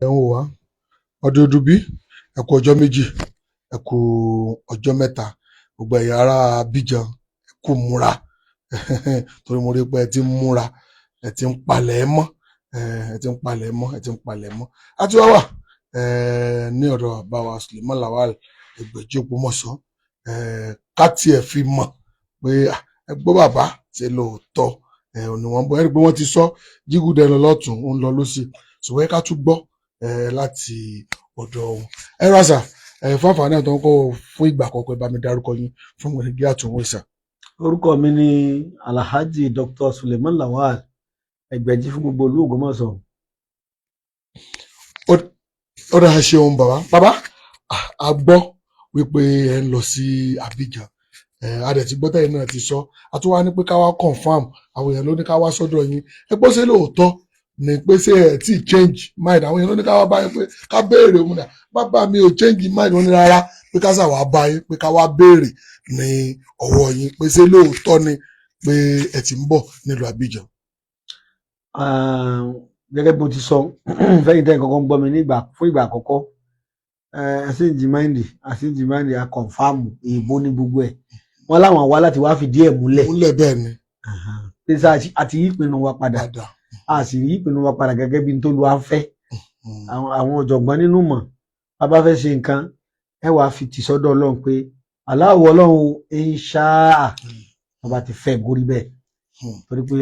Ẹ ń wò wá ọdún ọdún bí. Ẹ kú ọjọ́ 2, ẹ kú ọjọ́ 3. Gbogbo ẹ̀yà ará Abidjan, ẹ kú múra, torí mo rí pé ẹ ti ń múra, ẹ ti ń palẹ̀ mọ́, ẹ ti ń palẹ̀ mọ́, ẹ ti ń palẹ̀ mọ́. A ti wá wà ní ọ̀dọ̀ bàbá wa Suleiman Lawal Ẹgbẹ̀jì Ògbómọ̀ṣọ́, ká tiẹ̀ fi mọ̀ pé ẹ gbọ́ bàbá ṣe lóòótọ́ ẹ ò ní wọ́n bọ́. Ẹ rí i pé wọ́n ti sọ jígúdẹ lọ lọ́tún, ó ń lọ lọ́sì, ṣùgbọ́n ẹ ká tún gbọ́ láti ọ̀dọ̀ wọn. Ẹ rà sà, ẹ fún àǹfààní àtọ́ kọ́ fún ìgbà àkọ́kọ́, ẹ bá mi dárúkọ yín fún ìgbà àtúnwò ìsà. Orúkọ mi ni Alhaji Dr. Suleiman Lawal Ẹgbẹ̀jì fún gbogbo ìlú Ògbómọ̀ṣọ́. Ó dáa, ṣeun bàbá. Bàbá, a gbọ́ wípé ẹ ń lọ sí Abidjan. A dẹ̀ ti gbọ́ tẹ́yìn náà ti sọ. A tún wá ní pé ká wá confirm. Àwọn èèyàn ló ní ká wá sọ́dọ̀ yín. Ẹ gbọ́, ṣé lóòótọ́ ni pé ṣé ẹ tí change mind? Àwọn èèyàn ló ní ká wá bá yín pé ká béèrè òun náà. Bàbá mi ò change mind wọn ní rárá, pé ká sàwá bá yín, pé ká wá béèrè ní ọwọ́ yín pé ṣé lóòótọ́ ni pé ẹ ti ń bọ̀ nílùú Abidjan? Gẹ́gẹ́ bí mo ti sọ fẹ́yìn tẹ́ kọ́kọ́ ń gbọ́ mi nígbà fún ìgbà àkọ́kọ́, àṣìjìmáìndì àṣìjìmáìndì, a confirm èèbó ní gbogbo ẹ̀. Wọ́n láwọn wá láti wá fìdí ẹ̀ múlẹ̀. Múlẹ̀, bẹ́ẹ̀ ni. Pé sá àti yí ìpinnu wa padà. Padà. A sì yí ìpinnu wa padà gẹ́gẹ́ bí n tó lu afẹ́. Àwọn ọ̀jọ̀gbọ́n nínú mọ̀, bá bá fẹ́ ṣe nǹkan, ẹ wàá fi tì sọ́dọ̀ Ọlọ́run pé aláwọ̀ Ọlọ́run ń ṣáà ọba ti fẹ́ gorí bẹ́ẹ̀, torí pé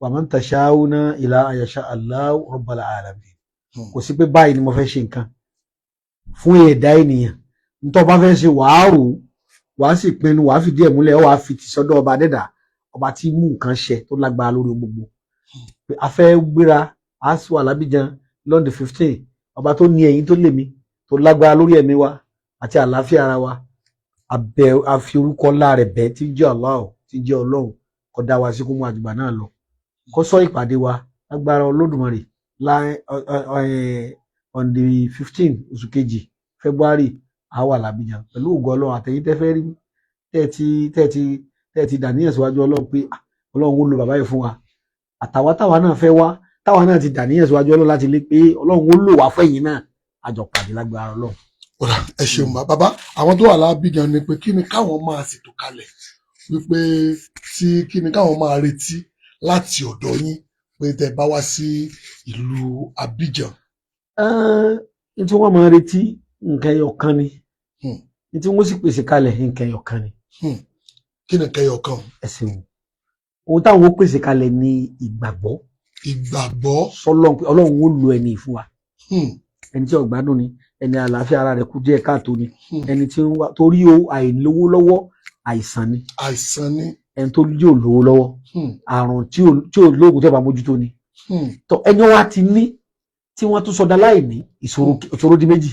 wa man tasha'una illa an yasha Allahu rabbal alamin. Kò sí pé báyìí ni mo fẹ́ ṣe nǹkan fún ẹ̀dá ènìyàn. Nítorí ọba fẹ́ ṣe, wàá rò ó, wàá sì pinnu, wàá fìdí ẹ̀ múlẹ̀, wàá fi tì sọ́dọ̀ ọba dẹ́dà, ọba tí mú nǹkan ṣẹ, tó lágbára lórí gbogbo, pé a fẹ́ gbéra, a sì wà lábíjan lọ́ndì 15. Ọba tó ní ẹ̀yìn tó lè mí, tó lágbára lórí ẹ̀mí wa àti àlàáfíà ara wa, abẹ àfi orúkọ ńlá rẹ̀ bẹ́ẹ̀ tí ń jẹ́ Allah, tí ń jẹ́ Ọlọ́run, kó dá wa sí, kó mú àjùbà náà lọ, kó sọ ìpàdé wa lágbára Olódùmarè on the 15 oṣù kejì, February, a wà lábíjan pẹ̀lú ògo Ọlọ́run. Àtẹ̀yìn tẹ́ fẹ́ rí, tẹ́ ti dàníyàn síwájú Ọlọ́run pé Ọlọ́run ó lo bàbá yìí fún wa, àtàwa táwa náà fẹ́ wá, táwa náà ti dàníyàn síwájú Ọlọ́run láti lé pé Ọlọ́run ó lò wá fẹ́yìn náà, àjọ pàdé lágbára Ọlọ́run. Ọ̀rà, ẹ ṣeun bàbá. Àwọn tó wà lábíjan ni pé kí ni káwọn máa ṣètò kalẹ̀, wípé tí kí ni káwọn máa retí láti ọ̀dọ̀ yín pé tẹ́ bá wá sí ìlú Abidjan? Ní tí wọ́n máa retí, nǹkan ẹyọ kan ni. Ní tí wọ́n sì pèsè kalẹ̀, nǹkan ẹyọ kan ni. Kí ni nǹkan ẹyọ kan? Ẹ ṣeun. Ohun táwọn ó pèsè kalẹ̀ ni ìgbàgbọ́. Ìgbàgbọ́. Sọlọ́run pé Ọlọ́run ó lo ẹni fún wa. Ẹni tí ó gbádùn ni, ẹni àlàáfíà ara rẹ̀ kú díẹ̀ káàtó ni, ẹni tí ń wá torí o àìlówó lọ́wọ́, àìsàn ni. Àìsàn ni. Ẹni tó yóò lówó lọ́wọ́, àrùn tí ò lóògùn tí ò bá mójútó ni. Tó ẹni wa ti ní tí wọ́n tún sọdá láìní, ìṣòro di méjì.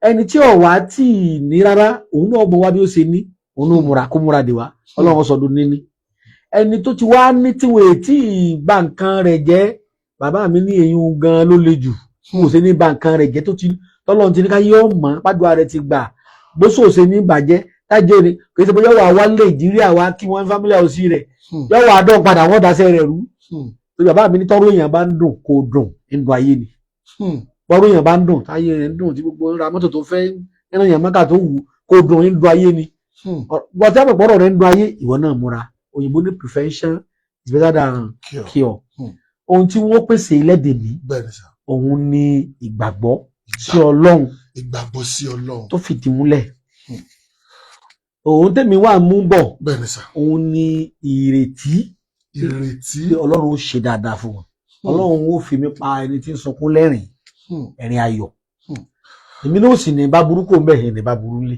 Ẹni tí ò wá tí ì ní rárá, òun náà mọ wá bí ó ṣe ní, òun náà múra, kó múra dè wá, Ọlọ́run sọdún níní. Ẹni tó ti wá ní tí wọn ètí bà nǹkan rẹ̀ jẹ́, bàbá mi ní eyín gan ló le jù kò ṣe ní bà nǹkan rẹ̀ jẹ́, tó ti tọ́lọ́run ti ní ká yọ mọ́ pàdùn rẹ̀ ti gbà bóṣò ṣe ní bàjẹ́ tájẹ́ òní. Kì í ṣe bóyá wà wá Nàìjíríà wá kí wọ́n family house rẹ̀, yọ wà dán padà, wọ́n daṣẹ́ rẹ̀ rú. Torí bàbá mi ní tọ́rọ èèyàn bá ń dùn, kò dùn nínú ayé ni. Tọ́rọ èèyàn bá ń dùn, táyé rẹ̀ ń dùn, tí gbogbo ń ra mọ́tò tó fẹ́, ẹran èèyàn mọ́kà tó wù, kò dùn nínú ayé ni. Bọ́tí àpòpọ̀rọ̀ rẹ̀ ń dùn ayé, ìwọ náà múra. Òyìnbó ní prevention is better than cure. Cure. Ohun tí wọ́n pèsè lẹ́dẹ̀ mi, Bẹ́ẹ̀ ni sà. òun ni ìgbàgbọ́ sí Ọlọ́run. Ìgbàgbọ́ sí Ọlọ́run. Tó fìdí múlẹ̀. Òun tèmi wà mú bọ̀, Bẹ́ẹ̀ ni sà. òun ni ìrètí. Ìrètí. Pé Ọlọ́run ó ṣe dáadáa fún wọn, Ọlọ́run ó fi mí pa ẹni tí ń sunkún lẹ́rìn, ẹ̀rín ayọ̀. Èmi náà sì ní bá burúkú ń bẹ̀, ní bá burú lé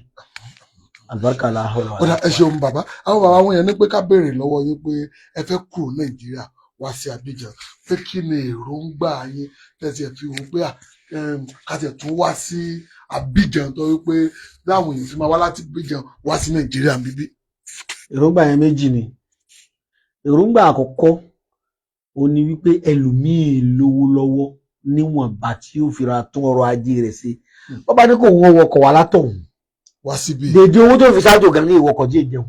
àlùbáríkà làhùn. Ó dà, ẹ ṣeun bàbá. Àwọn bàbá wọn yẹn ní pé ká béèrè lọ́wọ́ yín pé ẹ fẹ́ kúrò Nàìjíríà wá sí Abidjan, pé kí ni èròǹgbà yín tẹ̀sí ẹ̀ fi wò pé ká tiẹ̀ tún wá sí Abidjan, tó wí pé láwọn èèyàn fi máa wá láti Abidjan wá sí Nàìjíríà bíbí? Èròǹgbà yẹn méjì ni. Èròǹgbà àkọ́kọ́, ó ní wípé ẹlòmíì lówó lọ́wọ́ níwọ̀nba tí ó fi ra tún ọrọ̀ ajé rẹ̀ ṣe. Wọ́n bá ní kó wọ́n wọkọ̀ wá látọ̀hún wá síbi, dèdè owó tó fi ṣáájú gan ní ìwọkọ̀ díẹ̀ jẹun.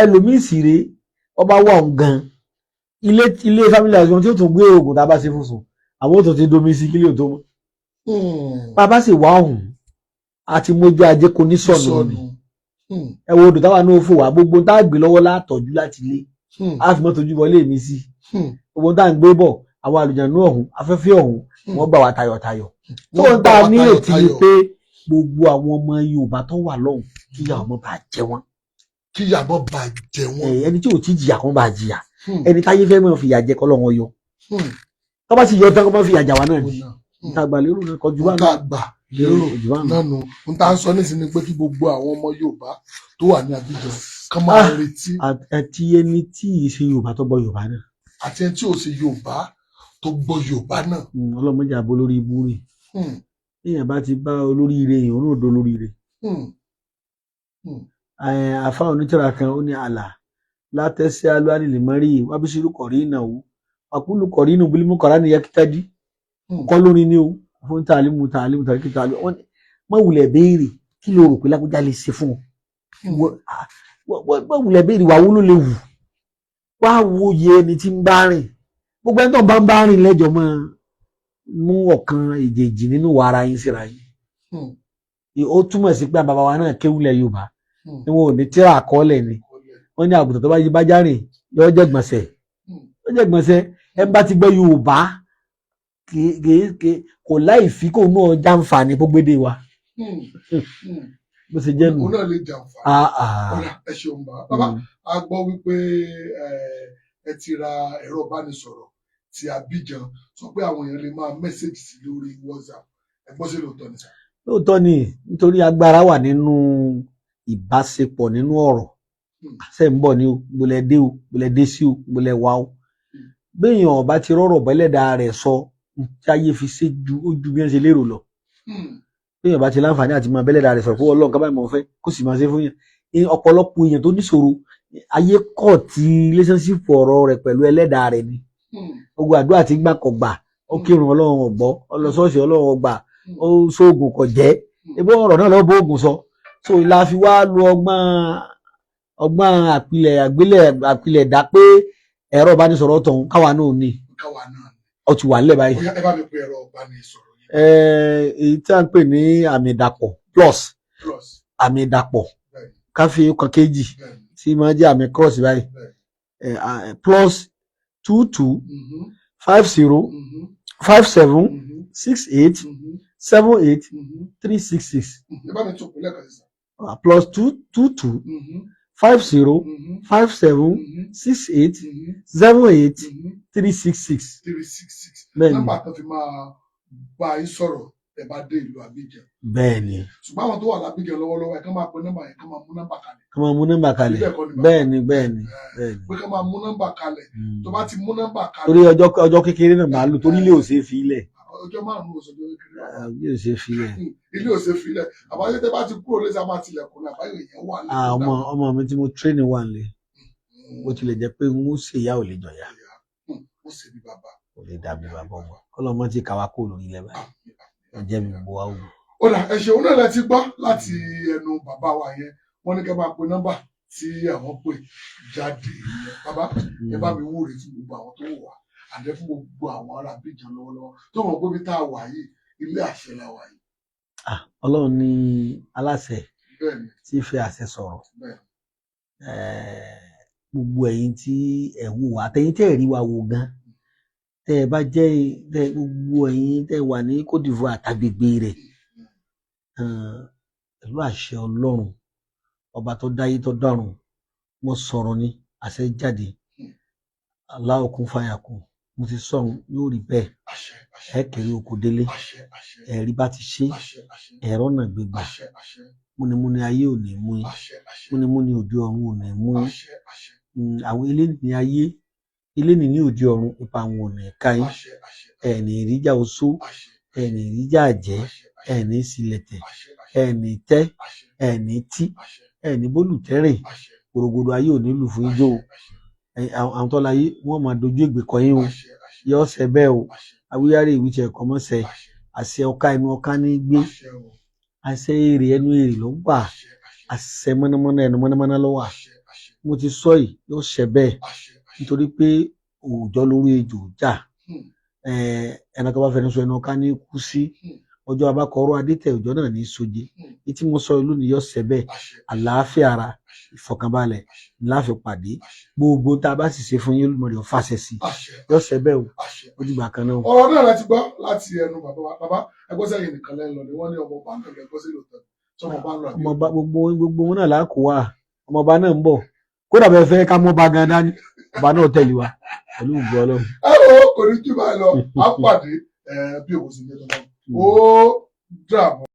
Ẹlòmíì sì rèé, ọba wà òun gan Ilé ilé family house wọn tí ó tún gbé oògùn tá a bá ṣe fún sùn, àwọn ó tún ti domi sí kílíò tó mọ́. Bàbá sì wá ọ̀hún àti mójú ajé kò ní sọnù ni. Ẹ wo odò táwa náà fò wá, gbogbo tá a gbé lọ́wọ́ látọ̀jú láti ilé, á fi mọ́tò ojú wọlé mi sí. Gbogbo tá à ń gbé bọ̀, àwọn àlùjànnú ọ̀hún, afẹ́fẹ́ ọ̀hún, wọ́n gbà wá tayọ̀tayọ̀. Tó ń ta ní ètí ni pé gbogbo àwọn ọmọ Yorùbá tó wà lọ́hùn, kíyà ọmọ bá jẹ wọ́n. Kíyà mọ́ bá jẹ wọ́n. Ẹni tí ò tí jìyà kan bá jìyà, ẹni táyé fẹ́ mọ̀ fìyà jẹ kọ́ lọ́wọ́ yọ, tó bá sì yọ tán, kó mọ̀ fìyà jà wá náà ni. Níta gbà lérò náà kọjú bá N tá gbà lérò jù bá náà nù. N tá ń sọ nísìnyí ni pé kí gbogbo àwọn ọmọ Yorùbá tó wà ní Abidjan kán máa retí. Àti ẹni tí ì ṣe Yorùbá tó gbọ́ Yorùbá náà. Àti ẹni tí ò ṣe Yorùbá tó gbọ́ Yorùbá náà. Ọlọ́mọdé àbó lórí ibú rè. Èèyàn bá ti bá olóríire, èèyàn náà do olóríire. Àfa onítìrà kan, ó ní àlà látẹ́sí alúwánìlì mọ́rí wábísírù kọ̀rí ìnáwó àkúlù kọ̀rí inú bílímù kọ̀rá ni yẹkítẹ́dí. Kọ́ lórí ni o fún tàlímù tàlímù tàlímù tàlímù. Wọ́n ní má wulẹ̀ béèrè kí ló rò pé lágbájá lè ṣe fún ọ. Má wulẹ̀ béèrè wà wúlò lè wù wá wo iye ẹni tí ń bá rìn. Gbogbo ẹni tó ń bá rìn lẹ́jọ́ máa mú ọ̀kan èjèèjì nínú wa ara yín síra yín. Ó túmọ̀ sí pé bàbá wa náà kéwúlẹ̀ Yorùbá ni wọn ò ní tíra àkọọ́lẹ̀ ni. Wọ́n ní àgùntàn tó bá yí bá já rìn yóò jẹ́ gbọ̀nsẹ̀, yóò jẹ́ gbọ̀nsẹ̀. Ẹ bá ti gbọ́ Yorùbá kò láì fi kóun náà jàǹfààní gbógbédè wa. Bó ṣe jẹ́ nù. Òun náà lè jàǹfààní. Ọ̀rà, ẹ ṣeun bàbá. Bàbá, a gbọ́ wípé ẹ ti ra ẹ̀rọ ìbánisọ̀rọ̀ ti Abidjan, sọ pé àwọn èèyàn lè máa message sí lórí WhatsApp. Ẹ gbọ́, sí lóòótọ́ ni sà? Lóòótọ́ ni, nítorí agbára wà nínú ìbáṣepọ̀, nínú ọ̀rọ̀. Ṣe ń bọ̀ ni o, gbọ́lẹ̀ dé o, gbọ́lẹ̀ dé sí o, gbọ́lẹ̀ wá o. Béèyàn ọba ti rọ̀rọ̀ bẹ́lẹ̀dá rẹ̀ sọ, tí ayé fi ṣe ju ó ju bí wọ́n ṣe lérò lọ. Béèyàn bá ti láǹfààní àti máa bẹ́lẹ̀dá rẹ̀ sọ̀rọ̀ fún Ọlọ́run kábàámọ̀ mọ̀ fẹ́ kó sì máa ṣe fún yàn. Ọ̀pọ̀lọpọ̀ èèyàn tó níṣòro ayé kọ̀ tí relationship ọ̀rọ̀ rẹ̀ pẹ̀lú ẹlẹ́dàá rẹ̀ ni. Gbogbo àdúrà tí gbà kọ̀ gbà, ó kírun Ọlọ́run ọ̀gbọ́, ó lọ ṣọ́ọ̀ṣì Ọlọ́run ọgbà, ó sóògùn kọ̀ jẹ́ ebó ọ̀rọ̀ náà lọ́wọ́ bóògùn sọ. So ìlà fi wá lu ọgbọ́n ọgbọ́n àpilẹ̀ àgbélẹ̀ àpilẹ̀ dá pé ẹ̀rọ ìbánisọ̀rọ̀ tọ̀hún káwa náà ní. Káwa náà. Ó ti wà nílẹ̀ báyìí. Ó yá, ẹ bá mi pe ẹ̀rọ ìbánisọ̀rọ̀ yẹn. Èyí tí a ń pè ní àmì ìdàpọ̀ plus. Plus. Àmì ìdàpọ̀, ká fi ọ̀kan kejì tí máa jẹ́ àmì cross báyìí. +22 50 57 68 78 366. Ẹ bá mi tún pè lẹ́ẹ̀kan sí sà. +2 22 50 57 68 78 366. 366. Bẹ́ẹ̀ni. Nọ́mbà tó fi máa bá yín sọ̀rọ̀ ẹ bá dé ìlú Abidjan. Bẹ́ẹ̀ni. Ṣùgbọ́n àwọn tó wà lábíjan lọ́wọ́lọ́wọ́, ẹ kàn máa pe nọ́mbà yẹn, kàn máa mú nọ́mbà kalẹ̀. Ká máa mú nọ́mbà kalẹ̀. Bíbẹ̀ kọ́ ni bàbá? Bẹ́ẹ̀ni, bẹ́ẹ̀ni. Pé kàn máa mú nọ́mbà kalẹ̀. Tó bá ti mú nọ́mbà kalẹ̀. Torí ọjọ́ ọjọ́ kékeré náà màá lò, torí ilé ò ṣeé fi ilẹ̀. Ọjọ́ 5 oṣù ọjọ́ kékeré. Ilé ò ṣeé fi ilẹ̀. Ilé ò ṣe fi ilẹ̀. Àbájọ tẹ bá ti kúrò lẹ́sẹ̀, a máa tilẹ̀kùn ní àbáyọ èèyàn wà Ah, ọmọ mi tí mo tírénì wà nílé. Bó tilẹ̀ jẹ́ pé n ó ṣèyá ò lè jọ̀yà. Ó ṣe bí bàbá. Ò lè dàbí bàbá ọmọ. Kọ́lọ́mọ ti kàwá kó lórí ilẹ̀ báyìí. Ó jẹ́ mi gbogbo wa wò. Ó dà, ẹ ṣeun náà lẹ ti gbọ́ láti ẹnu bàbá wa yẹn. Wọ́n ní kẹ́ máa pe nọ́mbà tí àwọn pè jáde yẹn. Bàbá, ẹ bá mi wúre fún gbogbo àwọn tó wò wá àdẹ, fún gbogbo àwọn ará Abidjan lọ́wọ́lọ́wọ́ tó mọ̀ pé bí tá a wà yìí, ilé àṣẹ la wà yìí. Ah, Ọlọ́run ní aláṣẹ tí fi àṣẹ sọ̀rọ̀. Gbogbo ẹ̀yin tí ẹ̀ ń wò wá, àtẹ̀yin tẹ́ ẹ̀ rí wa wò gan, tẹ́ ẹ bá jẹ́ tẹ́ gbogbo ẹ̀yin tẹ́ ẹ wà ní Côte d'Ivoire àtàgbègbè rẹ̀, pẹ̀lú àṣẹ Ọlọ́run ọba tó dáyé tó dọ̀run, mo sọ̀rọ̀ ní àṣẹ jáde, Allahu kun fayakun. Mo ti sọ̀rọ̀, yóò rí bẹ́ẹ̀. Àṣẹ, àṣẹ. Ẹ kéré oko délé. Àṣẹ, àṣẹ. Ẹ̀rí bá ti ṣe. Àṣẹ, àṣẹ. Ẹ̀rọ náà gbégbá. Àṣẹ, àṣẹ. Múnimúni ayé ò ní mú yín. Àṣẹ, àṣẹ. Múnimúni òde ọ̀run ò ní mú yín. Àṣẹ, àṣẹ. Àwọn eléni ayé, eléni ní òde ọ̀run, ipa àwọn ò ní ká yín. Àṣẹ, àṣẹ. Ẹ̀ ní ìríjà oṣó. Àṣẹ. Ẹ̀ ní ìríjà àjẹ́. Àṣẹ, àṣẹ. Ẹ̀ ní sílẹ̀tẹ̀. Àṣẹ, àṣẹ. Ẹ̀ ní tẹ́. Àṣẹ. Ẹ̀ ní tí. Àṣẹ. Ẹ̀ ní bólùtẹ́rìn. Àṣẹ. Gbòrògbòdò ayé ò ní lù fún ijó o. Àṣẹ. Àwọn tó láyé wọ́n máa dojú ègbè kọ yín o. Àṣẹ, àṣẹ. Yọ ọsẹ bẹ́ẹ̀ o. Àṣẹ. Awíyáre ìwíjẹ ẹ̀kọ́ mọ́sẹ̀. Àṣẹ. Àṣẹ ọká ẹnu ọká ní gbé. Àṣẹ o. Àṣẹ èrè ẹnu èrè ló wà. Àṣẹ, àṣẹ. Àṣẹ mọ́nàmọ́ná ẹnu mọ́nàmọ́ná ló wà. Àṣẹ, àṣẹ. Mo ti sọ yìí, yóò ṣẹ bẹ́ẹ̀. Àṣẹ, àṣẹ. Nítorí pé Òòjọ́ lórí ejò jà. Ẹnìkan bá fẹnu sọ ẹnu ká ní kú sí. Ọjọ́ abákọ̀ọ́rọ̀ adétẹ̀, òjọ́ náà ní soje. Ní tí mo sọ ìlú ni yọ sẹ́bẹ̀. Àṣẹ. Àlàáfíà ara, ìfọ̀kànbalẹ̀ ńlá fi pàdé. Gbogbo tá a bá sì ṣe fún yín, Olódùmarè ó fàṣẹ sí. Àṣẹ. Yọ sẹ́bẹ̀ o. Àṣẹ. Ó dìgbà kan náà. Ọ̀rọ̀ náà láti gbọ́ láti ẹnu bàbá wa. Bàbá, ẹgbẹ́ sẹ́yìn nìkan lẹ́nu lọ ni wọ́n ní ọmọ ọba náà lọ. Ẹgbẹ́ sílò tán sọmọ bá ń lọ àbí? Ọmọọba, gbogbo gbogbo wọn náà láàkó wa. Ọmọọba náà ń bọ̀. Kódà bẹ́ẹ̀ fẹ́ ká mọ́ ba gan dání, ọba náà tẹ̀lé wa pẹ̀lú ògùn Ọlọ́run. Ẹ wo, kò ní jù báyìí lọ. Á pàdé bí òkú sì ní ẹjọ́ náà. Ó dàbọ̀.